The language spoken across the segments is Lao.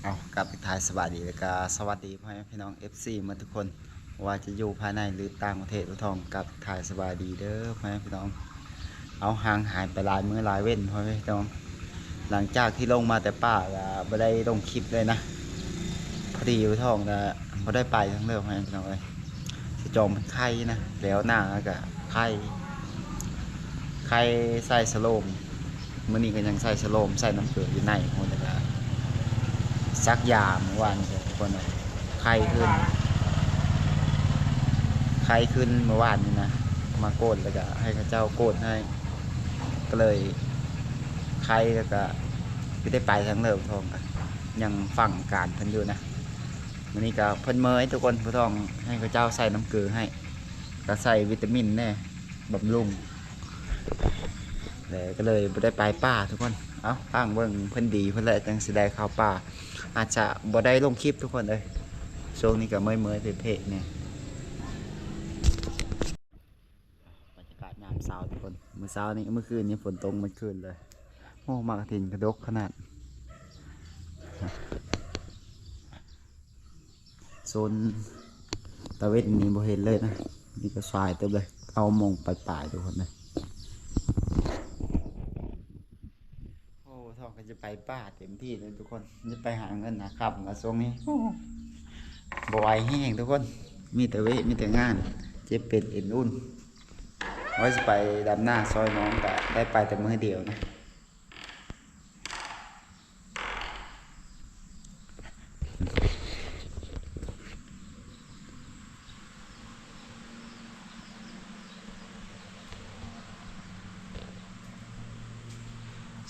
ເອົາ ກາບທັກທາຍສະບາຍດີ ແລ້ວກະສະຫວັດດີພໍ່ແມ່ພີ່ນ້ອງ ເອັຟຊີ ໝົດທຸກຄົນ ບໍ່ວ່າຈະຢູ່ພາຍໃນ ຫຼື ຕ່າງປະເທດ ບ່າວທອງກາບທັກທາຍສະບາຍດີເດີພໍ່ແມ່ພີ່ນ້ອງ. ເອົາ ຫ່າງຫາຍໄປຫຼາຍມື້ຫຼາຍເວັນພໍ່ແມ່ພີ່ນ້ອງ ຫຼັງຈາກທີ່ລົງມາແຕ່ປ່າກະບໍ່ໄດ້ລົງຄລິບເລີຍນະ ພໍດີບ່າວທອງກະບໍ່ໄດ້ໄປທາງເດີພໍ່ແມ່ພີ່ນ້ອງເອີຍ. ສະຈອມເພິ່ນໄຄນະ ແລ້ວໜ້າກະໄຄ ໄຄໃສ່ສະໂລມ ມື້ນີ້ກະຍັງໃສ່ສະໂລມ ໃສ່ນ້ຳເກືອຢູ່ໃນພຸ້ນ ແລ້ວກະສັກຢາມື້ວານນີ້ ທຸກຄົນເອີຍ ໄຄຂຶ້ນ ໄຄຂຶ້ນມື້ວານນີ້ນະ ມາໂກນ ແລ້ວກະໃຫ້ເຂົາເຈົ້າໂກນໃຫ້ ກະເລີຍໄຄ ແລ້ວກະບໍ່ໄດ້ໄປທາງເດີ ບ່າວທອງກະຍັງຟັງອາການເພິ່ນຢູ່ນະ. ມື້ນີ້ກະເພິ່ນເມີຍທຸກຄົນ ບ່າວທອງໃຫ້ເຂົາເຈົ້າໃສ່ນ້ຳເກືອໃຫ້ ກະໃສ່ວິຕາມິນແດ່ ບຳລຸງ ແລ້ວກະເລີຍບໍ່ໄດ້ໄປປ່າທຸກຄົນ. ເອົາ ຟັງເບິ່ງເພິ່ນດີພຸ້ນແຫຼະ ຈັ່ງຊິໄດ້ເຂົ້າປ່າ ອາດຈະບໍ່ໄດ້ລົງຄລິບທຸກຄົນເອີຍ ຊ່ວງນີ້ກະເມີຍໆເພະໆແດ່. ບັນຍາກາດຍາມເຊົ້າທຸກຄົນ ມື້ເຊົ້ານີ້ ມື້ຄືນນີ້ຝົນຕົກໝົດຄືນເລີຍ. ໂອ້ ໝາກກະຖິນກະດົກຂະໜາດ ໂຊນຕາເວັນນີ້ບໍ່ເຫັນເລີຍນະ ນີ້ກະສາຍເຕີບເລີຍ ເກົ້າໂມງປາຍໆ ທຸກຄົນເອີຍ. ໂອ້ ທອງກະຈະໄປປ່າເຕັມທີ່ເລີຍທຸກຄົນ ຈະໄປຫາເງິນຫາຄຳລະຊ່ວງນີ້ ໂອ້ ບໍ່ໄຫວແຮງທຸກຄົນ ມີແຕ່ເວະ ມີແຕ່ງານ ເຈັບເປັນເອັນອຸ່ນ. ວ່າຊິໄປດຳນາຊ່ອຍນ້ອງກະໄດ້ໄປແຕ່ມື້ດຽວນະ.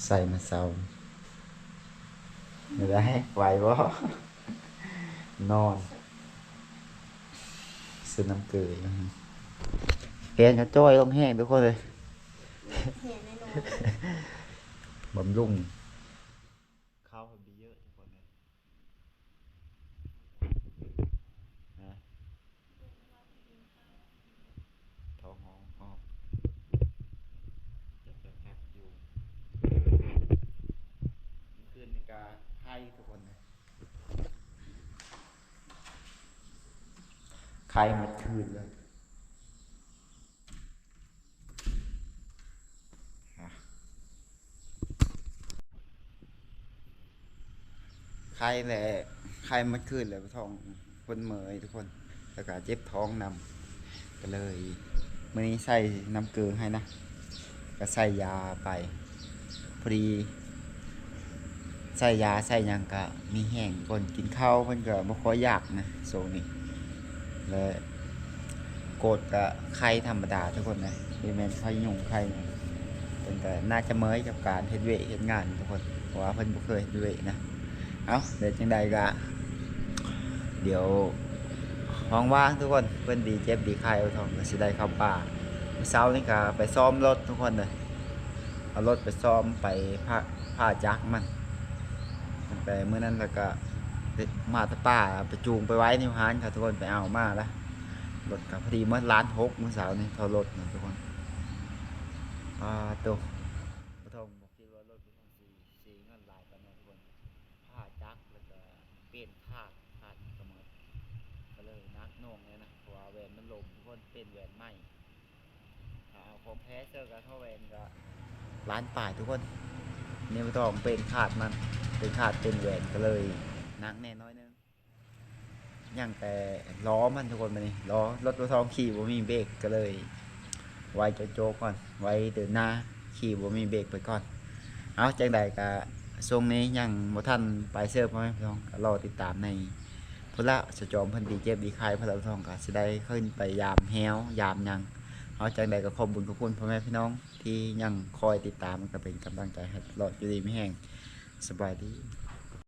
ໃສ່ມາເຊົາ ໄດ້ ໄຫວບໍ່? ນອນ ຊື້ນ້ຳເກືອ ແກນກະຈ່ອຍລົງແຮງທຸກຄົນເອີຍ ແຮງແນ່ນອນ ບຳລຸງ ເຂົ້າໃຫ້ເຍອະໆ ທຸກຄົນເອີຍ ນະ ທ້ອງຮ້ອງອອກ ຈະແປັກໆຢູ່ ຄືນນີ້ກະໄຄທຸກຄົນເອີຍ ໄຄໝົດຄືນເລີຍ. ໄຄແຫຼະ ໄຄໝົດຄືນແຫຼະ ທ້ອງຄົນເມີຍທຸກຄົນ ແລ້ວກະເຈັບທ້ອງນຳ ກະເລີຍມື້ນີ້ໃສ່ນ້ຳເກືອໃຫ້ນະ ກະໃສ່ຢາໄປ ພໍດີໃສ່ຢາໃສ່ຫຍັງກະມີແຮງກ່ອນ ກິນເຂົ້າເພິ່ນກະບໍ່ຄ່ອຍຢາກນະຊ່ວງນີ້ ແລະ ໂກດກະໄຄທຳມະດາທຸກຄົນເອີຍ ບໍ່ແມ່ນໄຄຍຸງໄຄຫຍັງ ເພິ່ນກະໜ້າຈະເມີຍກັບການເຮັດວຽກເຮັດງານທຸກຄົນ ເພາະວ່າເພິ່ນບໍ່ເຄີຍເຮັດວຽກນະ. ເອົາ ແຕ່ຈັ່ງໃດກະ ດຽວວ່າງໆ ທຸກຄົນ ເພິ່ນດີເຈັບດີໄຄ ບ່າວທອງກະຊິໄດ້ເຂົ້າປ່າ. ມື້ເຊົ້ານີ້ກະໄປຊ້ອມລົດທຸກຄົນເອີຍ ເອົາລົດໄປຊ້ອມ ໄປຜ່າ ຜ່າຈັກມັນ ແຕ່ມື້ນັ້ນລະກະມາແຕ່ປ່າ ໄປຈູງໄປໄວ້ໃນຮ້ານເຂົາທຸກຄົນ ໄປເອົາມາລະ ລົດກະພໍດີໝົດລ້ານຫົກ ມື້ເຊົ້ານີ້ ເທົ່າລົດນະທຸກຄົນ. ປາໂຕ ບ່າວທອງບໍ່ຄິດວ່າລົດບ່າວທອງຊິເສຍເງິນຫຼາຍປານນັ້ນທຸກຄົນ ຜ່າຈັກ ແລ້ວກະປ່ຽນຄາດ ຄາດກະໝົດ ກະເລີຍໜັກໜ່ວງແດ່ນະ ເພາະວ່າແວ່ນມັນລົ້ມທຸກຄົນ ປ່ຽນແວ່ນໃໝ່ ຖ້າເອົາຂອງແທ້ເສີກະທໍ່ແວ່ນກະລ້ານປາຍທຸກຄົນ. ນີ້ບໍ່ຕ້ອງປ່ຽນຄາດມັນ ປ່ຽນຄາດປ່ຽນແວ່ນກະເລີຍໜັກແດ່ໜ້ອຍໜຶ່ງ. ຍັງແຕ່ລໍ້ມັນທຸກຄົນ ບາດນີ້ລໍ້ລົດບໍ່ຕ້ອງຂີ່ ບໍ່ມີເບຣກ ກະເລີຍໄວ້ໂຈກໆກ່ອນ ໄວ້ເດີນໜ້າ ຂີ່ບໍ່ມີເບຣກໄປກ່ອນ. ເອົາ ຈັ່ງໃດກະຊ່ວງນີ້ຍັງບໍ່ທັນໄປເສີບ ພໍ່ແມ່ພີ່ນ້ອງກະລໍຕິດຕາມໃນ ພຸ້ນລະ ສະຈອມເພິ່ນດີເຈັບດີໄຄ ພະລາວທອງກະຊິໄດ້ຂຶ້ນໄປຢາມແຮ້ວ ຢາມຫຍັງ. ເອົາ ຈັ່ງໃດກະຂອບບຸນຂອບຄຸນພໍ່ແມ່ພີ່ນ້ອງທີ່ຍັງຄອຍຕິດຕາມ ກະເປັນກຳລັງໃຈໃຫ້ຕະຫຼອດ ຢູ່ດີມີແຮງ ສະບາຍດີ.